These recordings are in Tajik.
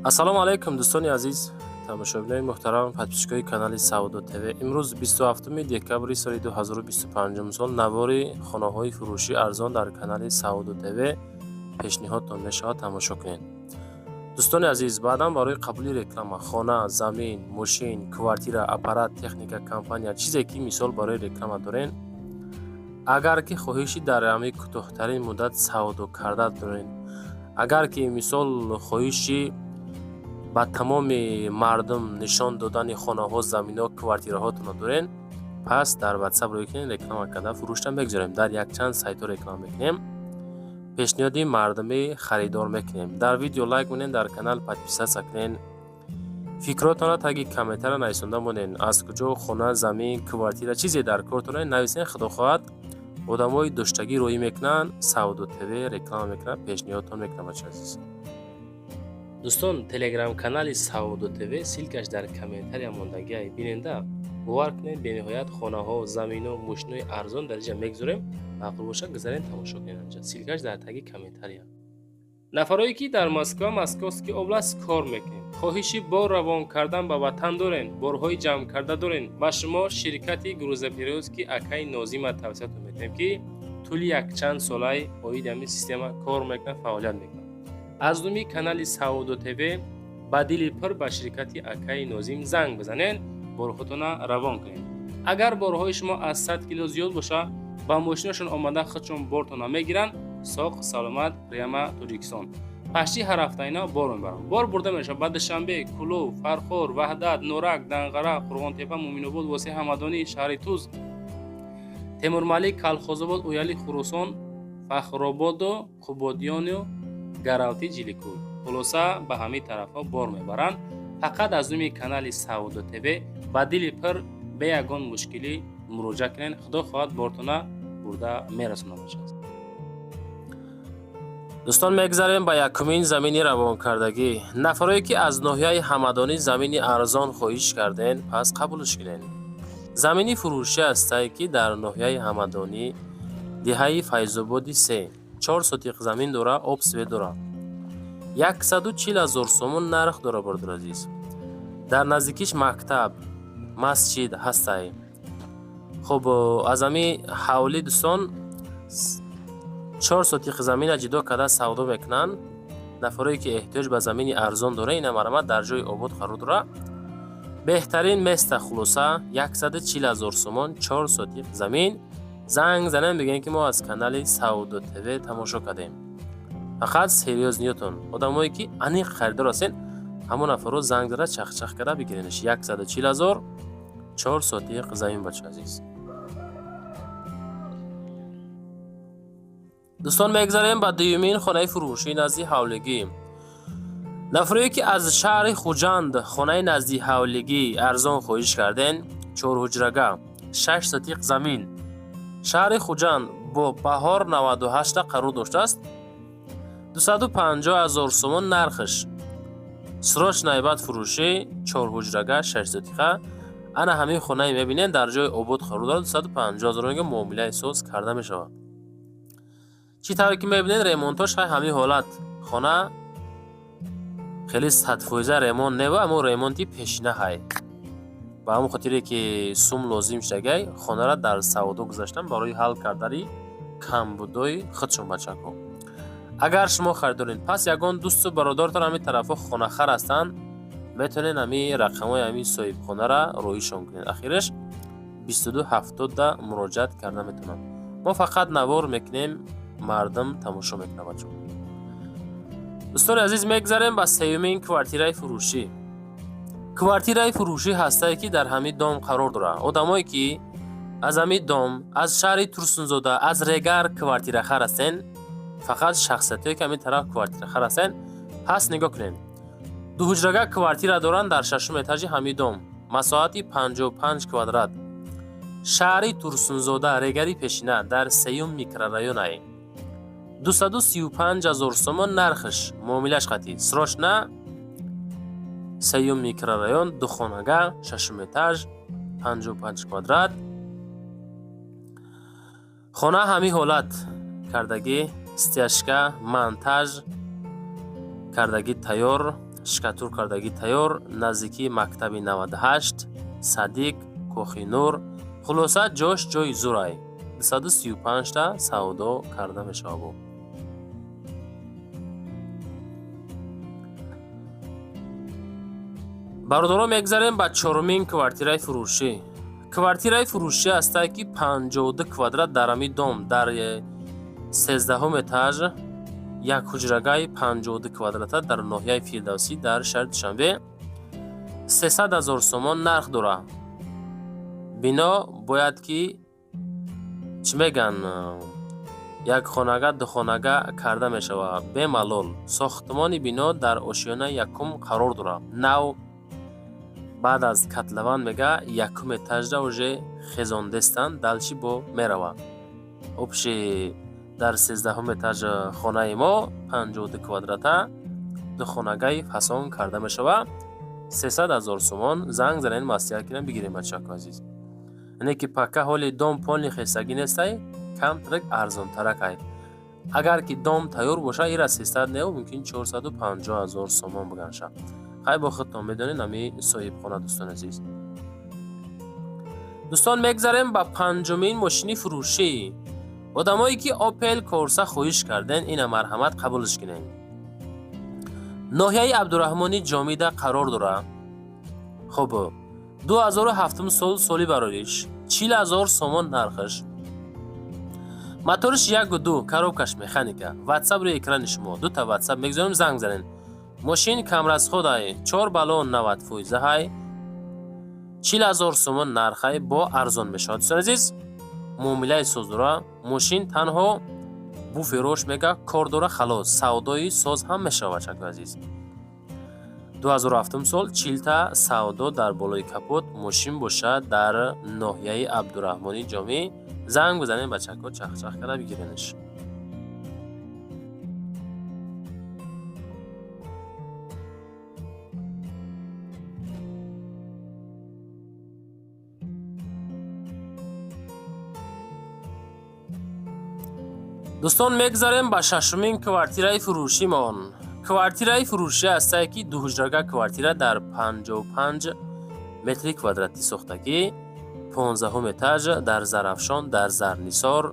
Ассалому алайкум, дӯстони азиз, тамошобинони муҳтарам, подписчикои канали Савдо ТВ. Имрӯз 27 декабри соли 2025 сол навори хонаҳои фурӯшӣ арзон дар канали Савдо ТВ пешниҳодтон мешавад, тамошо кунед. Дӯстони азиз, баъдан барои қабули реклама, хона, замин, мошин, квартира, аппарат, техника, компания, чизе ки мисол барои реклама дорен, агар ки хоҳиши дар ҳамин кӯтоҳтарин муддат савдо карда дорен, агар ки мисол хоҳиши ба тамоми мардум нишон додани хонаҳо, заминҳо, квартираҳотонро дорен, пас дар Ватсап рӯй кунед, реклама карда фурӯшта мегузорем. Дар якчанд сайтҳо реклама мекунем, пешниҳоди мардуми харидор мекунем. Дар видео лайк монед, дар канал подписаться кунед, фикротонро таги комментария нависонда монед. Аз куҷо хона, замин, квартира, чизе дар кортон нависен, худо хоҳад, одамои доштагӣ роҳӣ мекунанд, Савдо ТВ реклама мекунад, пешниҳодтон мекунад, бача азиз. Дӯстон, телеграм-канали Савдо ТВ ссылкаш дар комментария мондагиай, биненда. Бовар кунед, бениҳоят хонаҳо, замино, мошинои арзон дар инҷа мегузорем. Маъқул бошад, гузарен, тамошо кунед. Анҷа ссылкаш дар таги комментария. Нафарое ки дар Москва, Московский область кор мекунед, хоҳиши бор равон кардан ба ватан дорен, борҳои ҷамъ карда дорен, ба шумо ширкати грузоперевозки акаи Нозима тавсиятон метиҳем, ки тӯли якчанд солаи оиди ҳамин система кор мекунад, фаъолият мекунад. Аз номи канали Савдо ТВ ба дили пур ба ширкати акаи Нозим занг бизанед, борҳотона равон кунед. Агар борҳои шумо аз 100 кило зиёд боша, ба мошинашон омада худшон бортона мегиранд, соқ саломат прямо Тоҷикистон. Пашти ҳар ҳафта ина бор мебаранд. Бор бурда мешавад ба Душанбе, Кӯлоб, Фархор, Ваҳдат, Норак, Данғара, Қурғонтепа, Муъминобод, Восеъ, Ҳамадонӣ, шаҳри Туз, Темурмалик, Калхозобод, Ояли, Хуросон, Фахрободу Қубодиёну Гаравти, Ҷиликӯл. Хулоса, ба ҳамин тарафҳо бор мебаранд. Фақат аз номи канали Савдо ТВ ба дили пур, бе ягон мушкилӣ муроҷиат кунед, худо хоҳад, бортона бурда мерасонад бошад. Дӯстон, мегзарем ба якумин замини равонкардагӣ. Нафарое ки аз ноҳияи Ҳамадонӣ замини арзон хоҳиш карден, пас қабулш кунед. Замини фурӯшӣ ҳастае, ки дар ноҳияи Ҳамадонӣ, деҳаи Файзободи се, 4 сотиқ замин дора, об, свет дора, 140 000 сомон нарх дора. Бародар азиз, дар наздикиш мактаб, масҷид ҳастай. Хуб, аз ҳами ҳавлӣ, дӯстон, 4 сотиқ замина ҷудо карда савдо мекунанд. Нафарое ки эҳтиёҷ ба замини арзон дора, ина марҳамат, дар ҷои обод қарор дора, беҳтарин места. Хулоса, 140 000 сомон, 4 сотиқ замин. Занг занем, бигӯем, ки мо аз канали Савдо ТВ тамошо кардем. Фақат серьёзниётон, одамое ки аниқ харидор ҳастен, ҳамон нафарро занг зада, чахчах карда бигиренш. 140 000, 4 сотиқ замин, бача азиз. Дӯстон, мегзарем ба дуюмин хонаи фурӯшӣ назди ҳавлигӣ. Нафаре ки аз шаҳри Хуҷанд хонаи назди ҳавлигӣ арзон хоҳиш карден, чорҳуҷрага, 6 сотиқ замин, шаҳри Хуҷанд, бо Баҳор 98 қарор доштааст, 250 000 сомон нархш, срочно бад фурӯшӣ, чорҳуҷрага, 6 сотиқа. Ана ҳамин хонае мебинед, дар ҷои обод қарор дорад, 250 000 мега, муомилаи соз карда мешавад. Чӣ тавре ки мебинед, ремонтош ҳай ҳамин ҳолат. Хона хеле садфоиза ремонт нева, аммо ремонти пешина ҳай. Ба ҳамон хотире ки сум лозим шудагай, хонара дар савдо гузаштан барои ҳал кардани камбудои худшон. Бачако, агар шумо харидоред, пас ягон дӯсту бародаратон ҳамин тарафҳо хонахар ҳастанд, метавонед ҳамин рақамҳои ҳамин соҳибхонара роҳишон кунед. Ахираш 2270 муроҷиат карда метавонанд. Мо фақат навор мекунем, мардум тамошо мекунад, бачаҳо. Дӯстони азиз, мегзарем ба сеюмин квартираи фурӯшӣ. Квартираи фурӯшӣ ҳастае, ки дар ҳамин дом қарор дорад. Одамое ки аз ҳамин дом, аз шаҳри Турсунзода, аз Регар квартирахар ҳастен, фақат шахсиятҳое ки ҳамин тараф квартирахар ҳастен, пас нигоҳ кунед. Дуҳуҷрага квартира доранд дар шашум этажи ҳамин дом, масоҳати 55 квадрат, шаҳри Турсунзода, Регари пешина, дар сеюм микрорайонае, 235 000 сомон нархш, муомилаш қатъӣ, срочно. Сеюм микрорайон, духонага, шашум этаж, 55 квадрат. Хона ҳамин ҳолат кардагӣ, стяжка, монтаж кардагӣ тайёр. Штукатур кардагӣ тайёр, наздикии мактаби 98, садик, Кохи Нур. Хулоса, ҷош ҷои зурай. 235-та савдо карда мешавад. Бародаро, мегзарем ба чорумин квартираи фурӯшӣ. Квартираи фурӯшӣ ҳастае, ки 52 квадрат дар ҳамин дом дар 13-ум этаж, як ҳуҷрагаи 52 квадрата дар ноҳияи Фирдавсӣ, дар шаҳри Душанбе, 300 ҳазор сомон нарх дорад. Бино бояд ки, чӣ мегӯянд, як хонага, духонага карда мешавад бемалол. Сохтмони бино дар ошёнаи якум қарор дорад. Нав баъд аз котлован, мега, якум этажда уже хезондестанд, дальше бо меравад. Общий дар 13-ум этаж хонаи мо 52 квадрата, духонагаи фасон карда мешавад. 300 ҳазор сомон. Занг занед, маслиҳат кунем, бигирем, бачако азиз. Яъне ки пока ҳоли дом полный хестагӣ нестай, камтарак арзонтаракай. Агар ки дом тайёр боша, ира 300 не, мумкин 450 ҳазор сомон биганша. Хай, бо худтон медонед, ами соҳибхона, дӯстони азиз. Дӯстон, мегзарем ба панҷумин мошини фурӯшӣ. Одамое ки Опел Корса хоҳиш карден, ина марҳамат, қабулш кунед. Ноҳияи Абдураҳмони Ҷомида қарор дорад. Хуб, 2007 сол, соли барориш, 40 ҳазор сомон нархаш. Моториш 1,2, коробкаш механика. Ватсап рӯи экрани шумо, дута ватсап мегузорем, занг занед. Мошин камрасход ай, чор баллон 90 фоизаҳай, 40 ҳазор сомон нархай, бо арзон мешавад. Дӯстони азиз, муомилаи соз дора. Мошин танҳо буферош, мега, кор дора, халос. Савдои соз ҳам мешавад, чаки азиз. 2007 сол, чилта савдо дар болои капот. Мошин бошад дар ноҳияи Абдураҳмони Ҷомӣ. Занг бизанед, бачако, чахчах карда бигиренаш. Дӯстон, мегзарем ба шашумин квартираи фурӯшимон. Квартираи фурӯшӣ ҳастае, ки дуҳуҷрага квартира дар 55 метри квадратӣ сохтагӣ, 15-ум этаж, дар Зарафшон, дар Зарнисор,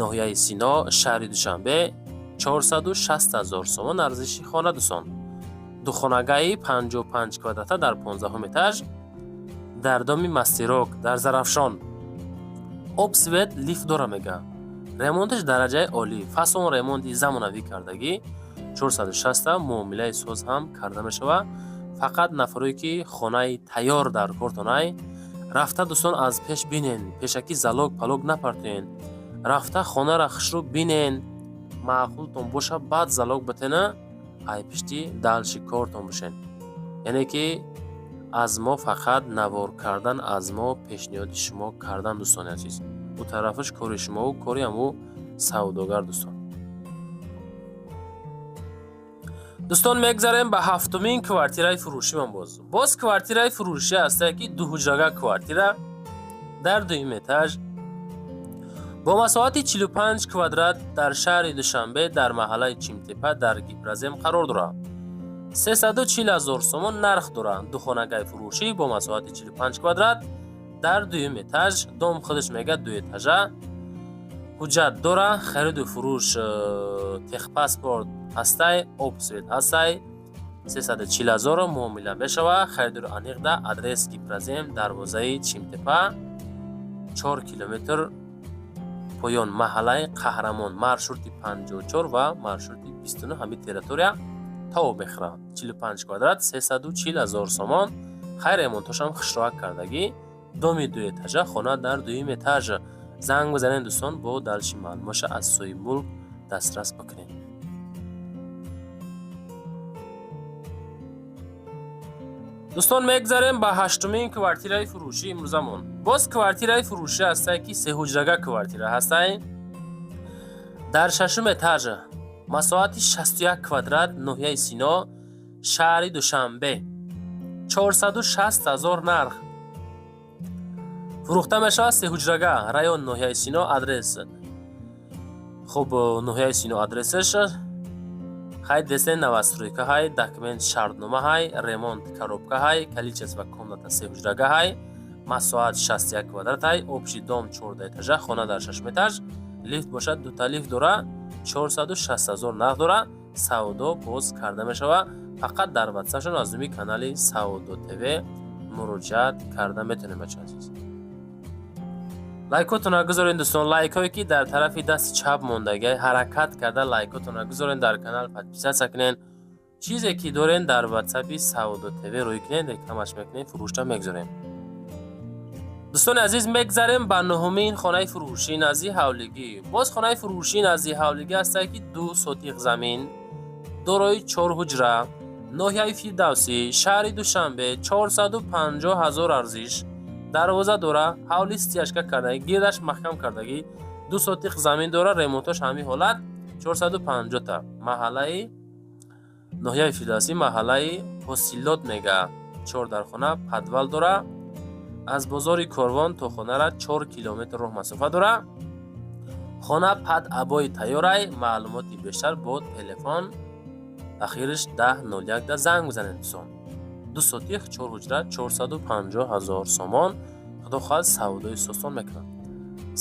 ноҳияи Сино, шаҳри Душанбе, 460 ҳазор сомон арзиши хона. Дӯстон, духонагаи 55 квадрата дар 15-ум этаж, дар доми Мастерок, дар Зарафшон. Об, свет, лифт дора, мега, ремонташ дараҷаи олӣ, фасон, ремонти замонавӣ кардагӣ. 460, муомилаи соз ҳам карда мешавад. Фақат нафарое ки хонаи тайёр дар кортонай, рафта, дӯстон, аз пеш бинен, пешакӣ залог палог напартоен. Рафта хонара хушрӯ бинен, маъқултон боша, баъд залог битена, ай пишти дальше кортон бошен. Яъне ки аз мо фақат навор кардан, аз мо пешниҳоди шумо кардан, дӯстони азиз. Ӯ тарафаш кори шумову кори ҳаму савдогар, дӯстон. Дӯстон, мегзарем ба ҳафтумин квартираи фурӯшимон. Боз квартираи фурӯшӣ ҳастае, ки дуҳуҷрага квартира дар дуюм этаж бо масоҳати 45 квадрат дар шаҳри Душанбе, дар маҳаллаи Чимтепа, дар Гипрозем қарор дорад. 340 ҳазор сомон нарх дорад. Духонагаи фурӯшӣ бо масоҳати 45 квадрат дар дуюм этаж. Дом худаш, мега, дуэтажа, ҳуҷҷат дора, хариду фурӯш, техпаспорт ҳастай, об, свет ҳастай. 340 ҳазоро муомила мешавад. Харидори аниқда адрес: Гипрозем, дарвозаи Чимтепа, 4 километр поён, маҳаллаи Қаҳрамон, маршрути 54 ва маршрути 29, ҳамин территория тов мехӯрад. 45 квадрат, 340 ҳазор сомон. Хайр, ремонтошам хушроак кардагӣ. Доми дуэтажа, хона дар дуюм этаж. Занг бизанед, дӯстон, бо дальше маълумотша аз соҳибмулк дастрас бикунед. Дӯстон, мегзарем ба ҳаштумин квартираи фурӯшии имрӯзамон. Боз квартираи фурӯшӣ ҳастае, ки сеҳуҷрага квартира ҳастае дар шашум этаж, масоҳати 61 квадрат, ноҳияи Сино, шаҳри Душанбе, 460 ҳазор нарх, фурӯхта мешавад. Сеҳуҷрага, район ноҳияи Сино, адрес, хуб, ноҳияи Сино адресаш. Хай, десен, новостройка ҳай, документ, шартнома ҳай, ремонт коробка ҳай, количество комната се ҳуҷрага ҳай, масоҳат 61 квадрат ҳай, общий дом 14 этажа, хона дар шашум этаж, лифт бошад, дута лифт дора, 460 ҳазор нарх дора, савдо боз карда мешавад. Фақат дар ватсапшон аз номи канали Савдо ТВ муроҷиат карда метавонем. Бача азиз, лайкотона гузорен. Дӯстон, лайкҳое ки дар тарафи дасти чап мондагӣ, ҳаракат карда лайкотона гузорен, дар канал подписаться кунен. Чизе ки дорен, дар ватсапи Савдо ТВ рӯй кунен, рекламаш мекунем, фурӯшта мегузорем. Дӯстони азиз, мегзарем ба нуҳумин хонаи фурӯшӣ назди ҳавлигӣ. Боз хонаи фурӯшӣ назди ҳавлигӣ ҳастае, ки 2 сотиқ замин, дорои чор ҳуҷра, ноҳияи Фирдавсӣ, шаҳри Душанбе, 450 ҳазор арзиш, дарвоза дора, ҳавли стяжка кардагӣ, гирдаш маҳкам кардагӣ, 2 сотиқ замин дора, ремонтош ҳамин ҳолат, 450-та. Маҳаллаи ноҳияи Фирдавсӣ, маҳаллаи Ҳосилот мега, чор дархона, подвал дора, аз бозори Корвон то хонара 4 километр роҳ масофа дора. Хона под обои тайёрай. Маълумоти бештар бо телефон ахириш 1001 да занг бизанед. Дӯстон, 2 сотих, чор ҳуҷра, 450 ҳазор сомон. Худо хоҳад, савдои сосон мекунад.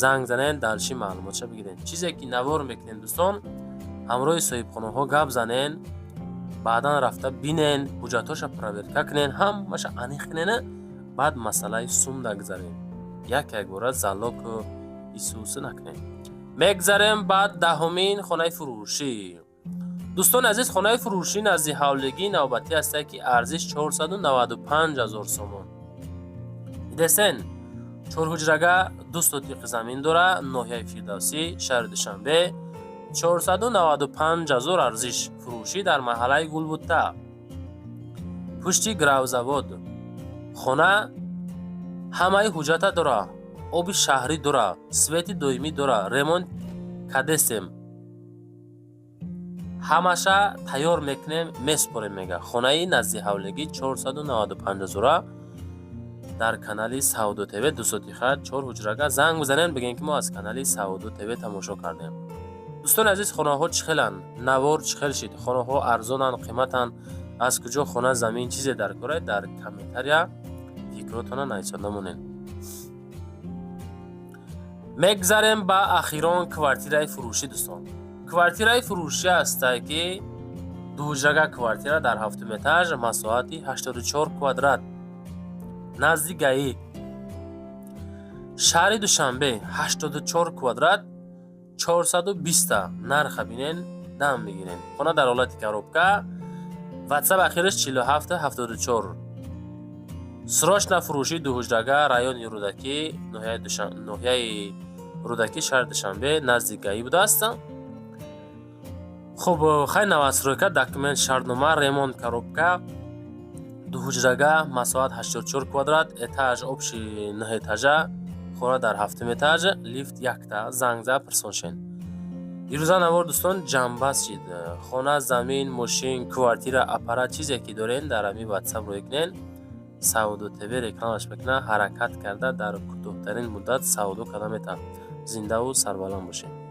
Занг занед, дальше маълумотша бигиред. Чизе ки навор мекунед, дӯстон, ҳамроҳи соҳибхонаҳо гап занен, баъдан рафта бинен, ҳуҷҷатҳоша проверка кунен, ҳамаша аниқ кунен, баъд масъалаи сум нагзарем. Як якбора залогу исуусу накунем. Мегзарем ба даҳумин хонаи фурӯшӣ. Дӯстони азиз, хонаи фурӯшӣ назди ҳавлигии навбатӣ ҳастае, ки арзиш 495 ҳазор сомон. Дидесен, чорҳуҷрага, 2 сотиқи замин дора, ноҳияи Фирдавсӣ, шаҳри Душанбе, 495 ҳазор арзиш, фурӯшӣ дар маҳаллаи Гулбутта, пушти гравзавод. Хона ҳамаи ҳуҷҷата дора, оби шаҳрӣ дора, свети доимӣ дора, ремонт кадестем, ҳамаша тайёр мекунем, месупорем, мега. Хонаи назди ҳавлигӣ 495 ҳазора. Дар канали Савдо ТВ, дусотиха, чор ҳуҷрага. Занг бизанем, бигем, ки мо аз канали Савдо ТВ тамошо кардем. Дӯстони азиз, хонаҳо чӣ хеланд? Навор чӣ хел шид? Хонаҳо арзонанд, қиматанд? Аз куҷо хона, замин, чизе дар кора, дар комментария фикротона нависонда монед. Мегзарем ба ахирон квартираи фурӯшӣ. Дӯстон, квартираи фурӯшӣ ҳастае, ки дуҳуҷрага квартира дар ҳафтум этаж, масоҳати 84 квадрат, назди ГАИ, шаҳри Душанбе, 84 квадрат, 420. Нарха бинен, дам бигирен. Хона дар ҳолати коробка. Ватсап ахираш 47 74. Срочно фурӯши дуҳуҷрага, райони Рӯдакӣ, ноҳияи Рӯдакӣ, шаҳри Душанбе, назди ГАИ будааст. Хуб, хай, новостройка, документ, шартнома, ремонт коробка, дуҳуҷрага, масоҳат 84 квадрат, этаж общий нӯҳ этажа, хона дар ҳафтум этаж, лифт якта. Занг за, пирсон. Ирӯза навор, дӯстон, ҷамъбаст шид. Хона, замин, мошин, квартира, аппарат, чизе ки дорен, дар ҳамин ватсап рӯй кунен. Савдо ТВ рекламаш мекунад, ҳаракат карда дар кӯтоҳтарин муддат савдо карда метавонад. Зиндаву сарбаланд бошед.